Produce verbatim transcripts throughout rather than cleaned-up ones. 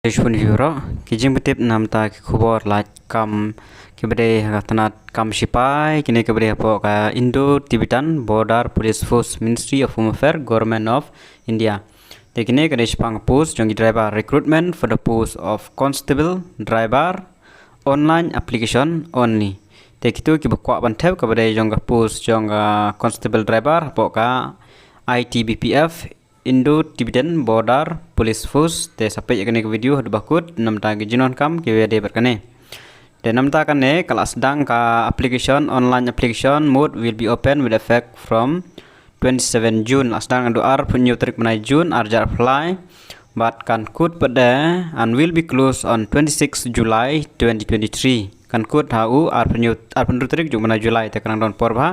Shibun ïa phi baroh ki jingpyntip namta ki khubor lait kam kiba dei ha ka tnat kam shipai, kine kiba dei hapoh ka Indo-Tibetan Border Police Force, Ministry of Home Affairs, Government of India. Te kine ka dei shaphang post jong ki driver, recruitment for the post of constable driver, online application only. Te kito kiba kwah ban thew kaba dei jong ka post jong ka constable driver hapoh ka I T B P F, Indo-Tibetan Border Police Force. Te sa peit ïa kane ka video haduh ba kut namta ki jingdonkam kiba dei bad kane. Te namta kane ka la sdang ka application, online application mode will be open with effect from twenty-seven June. La sdang naduh arphew hynñiew tarik bnai June arhajar arphew lai. Bad kan kut pat de and will be closed on twenty-six July twenty twenty-three. Kan kut ha u arphew hynñiew, arphew hynriew tarik jong bnai July, te ka nang don por bha.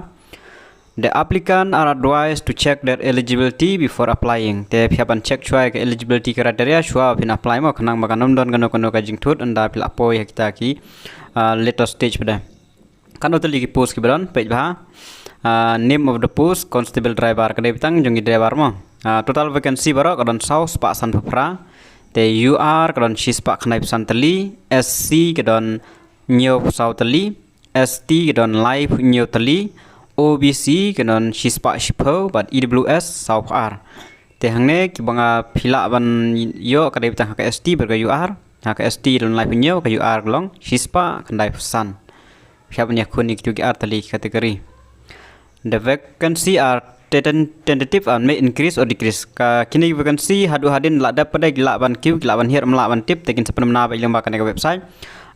The applicant are advised to check their eligibility before applying. Te phi hap ban check shuwa ïa ka eligibility criteria shuwa ba phin apply mo, khnang ba kan ym don kano kano ka jingthut ynda phi la poi ha kita ki, ah, later stage pat de. Katno tylli ki post kiba don, peit bha. Ah, name of the post, constable driver, ka dei bteng jong ki driver mo. Ah, total vacancy baroh ka don saw spah sanphew phra. Te U R ka don shi spah khyndaiphew san tylli, S C ka don hynñiewphew saw tylli, S T ka don laiphew hynñiew tylli, O B C ka don shi spah shiphew, bad E W S sawphew ar. Te hangne kiba nga phi lah ban ïoh ka dei bteng ha ka S T bad ka U R. Ha ka S T ka don laiphew hynñiew, ka U R ka long shi spah khyndaiphew san. Phi hap ban ïakhun ïa kito ki ar tylli ki category. The vacancy are ten-, tentative and may increase or decrease. Ka kine ki vacancy haduh hadien la dep pat de ki lah ban kiew, ki lah ban hiar, ym lah ban tip, te kin sa pynbna beit lyngba kane ka website.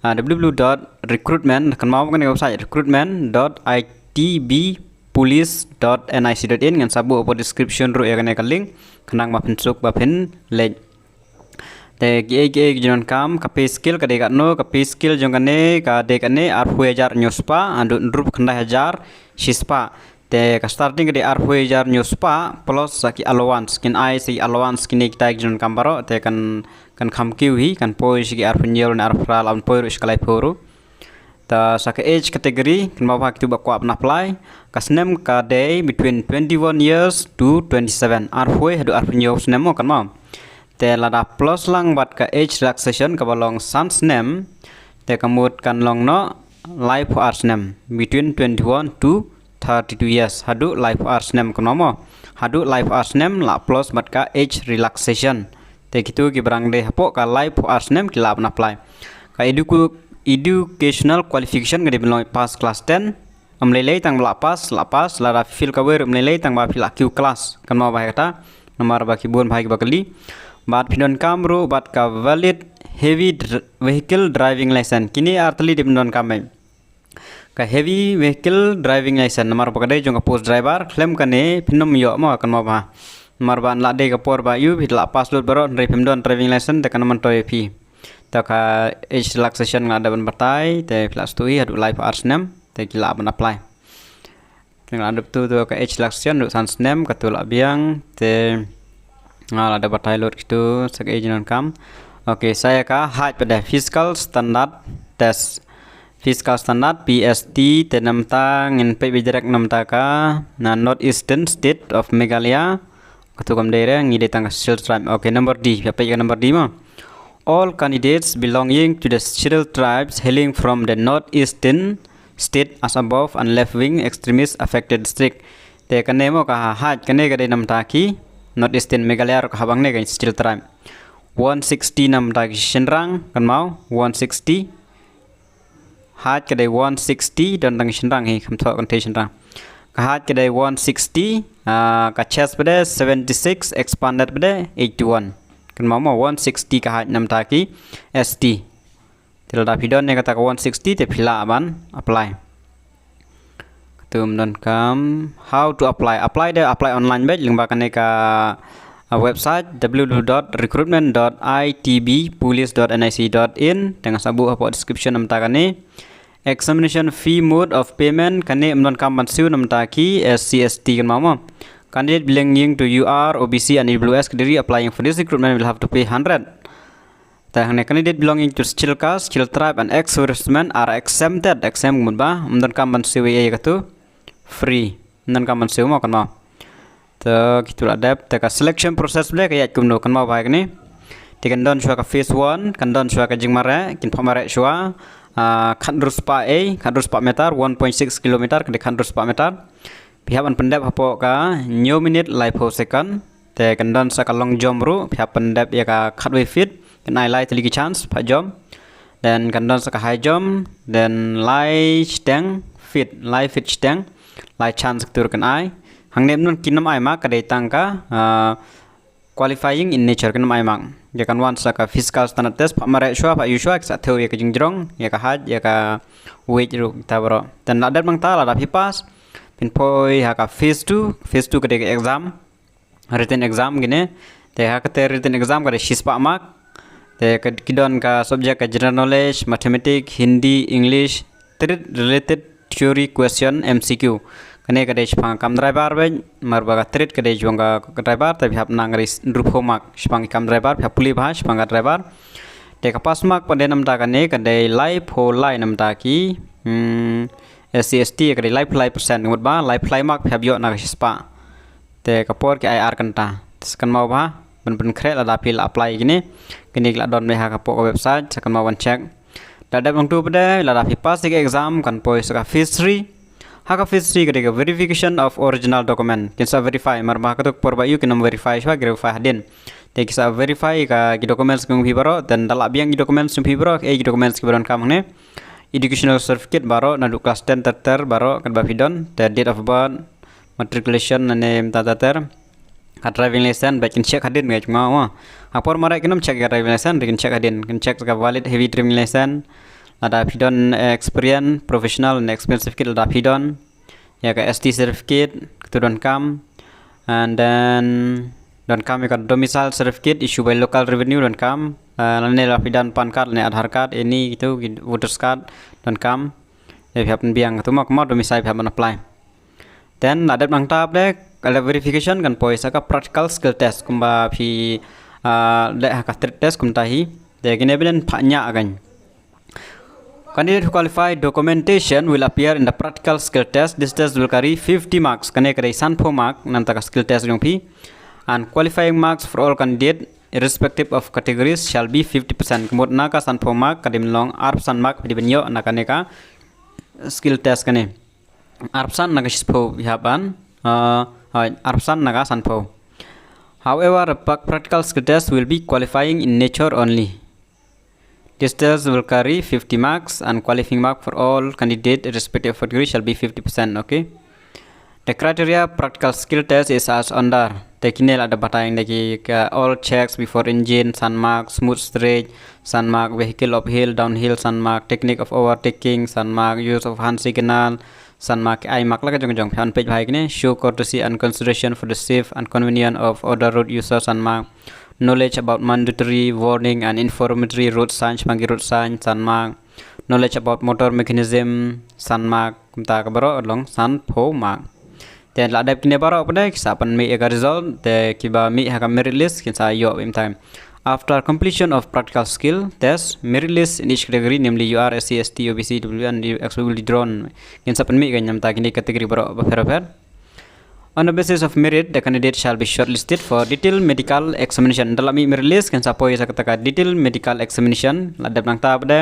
Ah, W W W dot recruitment, kynmaw kane ka website, recruitment dot I T B police dot N I C dot in, ngan sa buh hapoh description ruh ïa kane ka link, khnang ba phin suk ba phin leit. Te kiei kiei ki jingdonkam, ka pay scale ka dei katno, ka pay scale jong kane ka dei kane arphew hajar hynñiew spah haduh hynriewphew khyndai hajar shi spah. Te ka starting ka dei arphew hajar hynñiew spah plus sa ki allowance, kin ai sa ki allowance kine kita ki jingdonkam baroh, te kan, kan kham kiew hi, kan poi sha ki arphew hynñiew ne arphew phra, lah ban poi ruh sha ka laiphew ruh. Te sa ka age category, kynmaw bha kito ba kwah ban apply. Ka snem ka dei between twenty-one years to twenty-seven. Arphew haduh arphew hynñiew snem mo, kynmaw. Te lada plus lang bad ka age relaxation kaba long san snem, te ka mut kan long noh laiphew ar snem. Between twenty-one to thirty-two years. Haduh laiphew ar snem, kynmaw mo. Haduh laiphew ar snem la plus bad ka age relaxation. Te kito kiba dang dei hapoh ka laiphew ar snem ki lah ban apply. Ka educu-, educational qualification ka dei ban long pass class ten. Ym lei lei tang ba la pass, la pass, lada phi fail kawei ruh ym lei lei tang ba phi la kiew class. Kynmaw bha ïa kata, namar ba ki bun bha kiba kylli. Bad phi donkam ruh bad ka valid heavy dr-, vehicle driving license. Kine ar tylli dei ban donkam beit. Ka heavy vehicle driving license, namar ba ka dei jong ka post driver, khlem kane phin ym ïoh mo, kynmaw bha. Namar ba la dei ka por ba ïoh phi la pass lut baroh, hynrei phim don driving license, te kan ym myntoi ïa phi. Te ka age relaxation nga la dep ban batai, te phi la sdang hi haduh laiphew ar snem, te ki lah ban apply. Te nga la dep tu, tu ka age relaxation haduh san snem, katu la biang, te nga la dep batai lut kito sa ka age jingdonkam. Okay, sa ïa ka height pat de, physical standard test. Physical standard, P S T, te namta ngin peit beit direct namta ka, na North Eastern State of Meghalaya. Katu kam dei re, ngi dei tang ka Scheduled Tribe. Okay, number D, peit ka number D mo. All candidates belonging to the Scheduled Tribes hailing from the North Eastern State as above and left wing extremist affected district. Te kane mo ka height, kane ka dei namta ki North Eastern, Meghalaya ruh ka hap hangne ka Scheduled Tribe. One sixty namta ki shynrang, kynmaw, one sixty. Height ka dei one sixty, don tang shynrang hi, kham thoh kynthei shynrang. Ka height ka dei one sixty, ah, ka chest pat de seventy-six, expanded pat de eighty-one. Kynmaw mo, one sixty ka height namta ki S T. Te lada phi don ïa kata ka one sixty te phi lah ban apply. Katu ym donkam. How to apply? Apply de apply online beit lyngba kane ka, ah, website W W W dot recruitment dot I T B police dot N I C dot in. Te nga sa buh hapoh description namta kane. Examination fee, mode of payment, kane ym donkam ban siew namta ki S C S T, kynmaw mo. Candidate belonging to U R, O B C and E W S category applying for this recruitment will have to pay hundred. Te hangne candidate belonging to Scheduled Caste, Scheduled Tribe and ex-servicemen are exempted. Exempt ka mut ba ym donkam ban siew ei ei, katu free. Ym donkam ban siew mo, kynmaw. Te kito la dep, te ka selection process pat de ka ïaid kumno, kynmaw bha ïa kane. Te kan don shuwa ka phase one, kan don shuwa ka jingmareh, kin phah mareh shuwa, ah, khatnru spah ei, khatnru spah meter, one point six kilometer, ka dei khatnru spah meter. Phi hap ban pyndep hapoh ka hynñiew minit laiphew second. Te kan don sa ka long jump ruh, phi hap pyndep ïa ka khatwei feet, kan ai lai tylli ki chance, phah jump. Then kan don sa ka high jump, then lai shiteng feet, lai feet shiteng, lai chance ktur kan ai. Hangne mynta kin ym ai mark, ka dei tang ka, ah, qualifying in nature, kin ym ai mark. Ïa kan wan sa ka physical standard test, phah mareh shuwa, phah ïuh shuwa, ki sa thew ïa ka jingjrong, ïa ka height, ïa ka weight ruh, kita baroh. Then la dep nangta, lada phi pass, phin poi ha ka phase two, phase two ka dei ka exam, written exam kine. Te ha kata written exam ka dei shispah mark. Te ka, ki don ka subject ka general knowledge, mathematics, Hindi, English, trade related theory question, M C Q. Kane ka dei shaphang kam driver beit, namar ba ka trade ka dei jong ka, ka driver, te phi hap nang ka dei hynriewphew mark shaphang kam driver, phi hap pule bha shaphang ka driver. Te ka pass mark pat de namta kane ka dei laiphew lai namta ki, hmm, S C S T ka dei laiphew lai percent, ka mut ba laiphew lai mark phi hap ïoh na ka shispah. Te ka por ki ai ar kynta. Te sa kynmaw bha ban pynkhreh lada phi la apply kine. Kine ki la don beit ha ka, hapoh ka website, sa kynmaw ban check. Da dep nangtu pat de, lada phi pass ïa ka exam, kan poi sa ka phase three. Ha ka phase three ka dei ka verification of original document. Kin sa verify, namar ba ha kato ka por ba ïoh kin ym verify shuwa, ki verify hadien. Te ki sa verify ka, ki documents ki ong phi baroh, then da lah biang ki documents ki ong phi baroh, eh, ki documents kiba donkam hangne. Educational certificate baroh, naduh class ten ter ter baroh, katba phi don, te date of birth, matriculation, ne mynta ter ter. Ka driving license, bad kin check hadien, guys, ma, ma. Ha por mareh kin ym check ka driving license, kin check hadien, kin check ka valid heavy driving license. Lada phi don, eh, experience, professional, ne experience certificate, lada phi don. Ïa ka S T certificate, katu donkam. And then, donkam ïa ka domicile certificate, issue by local revenue, donkam. Eh, lane lada phi don PAN card, ne Aadhaar card, any kitu, ki voters card, donkam. Ïa phi hap pynbiang, katu ma, kumno domicile phi hap ban apply. Then, la dep nangta pat de, ka dep verification kan poi sa ka practical skill test, kumba phi, ah, leh ha ka trade test kumta hi. Te kine bynta phah ñiah kan. Candidate who qualify documentation will appear in the practical skill test. This test will carry fifty marks. Kane ka dei sanphew mark, namta ka skill test jong phi. And qualifying marks for all candidate, irrespective of categories, shall be fifty percent. Ka mut na ka sanphew mark, ka dei ban long arphew san mark, phi dei ban ïoh na kane ka skill test kane. Arphew san na ka shiphew phi hap ban, uh, uh, arphew san na ka sanphew. However, the prac-, practical skill test will be qualifying in nature only. This test will carry fifty marks and qualifying mark for all candidate irrespective of category shall be fifty percent, okay? The criteria practical skill test is as under. Te kine la da batai da ki, ka, all checks before engine, san mark, smooth stretch, san mark, vehicle uphill, downhill, san mark, technique of overtaking, san mark, use of hand signal, san mark, ai mark la ka jong jong, phi hap ban peit bha ïa kine, show courtesy and consideration for the safe and convenience of other road user, san mark, knowledge about mandatory warning and informatory road signs, shaphang ki road sign, san mark, knowledge about motor mechanism, san mark, kumta ka baroh long sanphew mark. Te la dep kine baroh pat de, ki sa pynmih ïa ka result, te kiba mih ha ka merit list, kin sa ïoh beit mynta. After completion of practical skill test, merit list in each category, namely U R, S C, S T, O B C, W N, X Y will be drawn. Kin sa pynmih kan namta kine category baroh bapher bapher. On the basis of merit, the candidate shall be shortlisted for detailed medical examination. Da la mih merit list, kin sa poi sa kata ka detailed medical examination. La dep nangta pat de,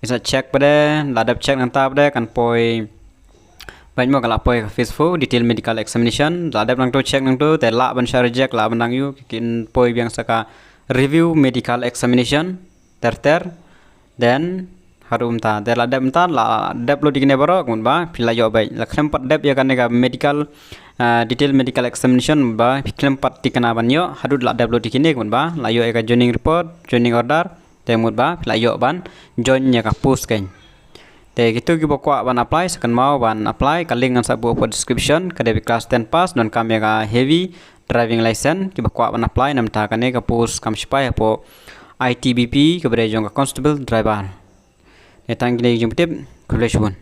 kin sa check pat de, la dep check nangta pat de, kan poi Bad mo ka la poi ka phase four, detail medical examination, la dep nangto check nangto, te lah ban shah reject, lah ban dang ïoh, kin poi biang sa ka review medical examination, ter ter, then haduh mynta, te la dep mynta, la dep lut ïa kine baroh, kumba, phi la ïoh beit, la khlem pat dep ïa kane ka medical, ah, detail medical examination, ba, phi khlem pat thikna ban ïoh, haduh la dep lut ïa kine, kumba, la ïoh ïa ka joining report, joining order, te mut ba, phi la ïoh ban join ïa ka post kan. Te kito kiba kwah ban apply, sa kynmaw ban apply, ka link ngan sa buh hapoh description, ka dei class ten pass, donkam ïa ka heavy driving license, kiba kwah ban apply, namar kane ka post kam sipai hapoh I T B P, kaba dei jong ka constable driver. Te tang kine ki jingpyntip, khublei shibun.